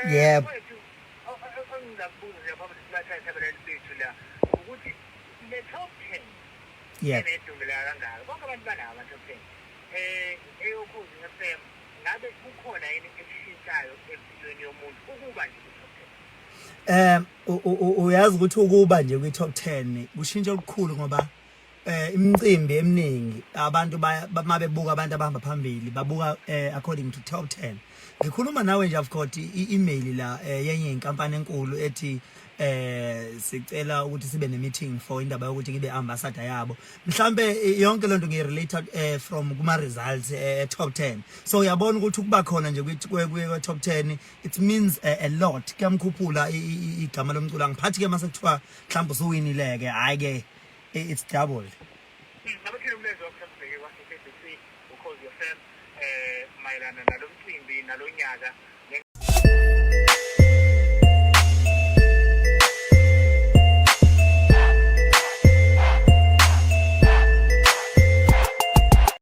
Yebo. Mfowethu, engingakubuza nje phambi sibathathe abalaleli bethu la ukuthi le top 10 enedumela kangaka, bonke abantu banawo ama-top 10 eyoKhozi FM, ngabe kukhona yini eshintshayo empilweni yomuntu ukuba nje ku-top 10? Uyazi ukuthi ukuba nje kwi-top 10 kushintsha olukhulu, ngoba imicimbi eminingi abantu mabebuka abantu abahamba phambili babuka according to top 10. Ngikhuluma nawe nje, I've got i-email la yenye inkampani enkulu ethi sicela ukuthi sibe ne meeting for indaba yokuthi ngibe ambassador yabo. Mhlambe yonke lonto ngiyi-relate from kuma results top 10. So uyabona ukuthi ukuba khona nje kwi top 10, it means a lot, kuyamkhuphula igama lomculo. Angiphathi ke mase kuthiwa mhlawumbe usuwinile ke, hayi ke, it's doubled. Ngabe umlezo wakho sasibheke kwa-SABC, Ukhozi FM, mayelana nalo mcimbi nalonyaka?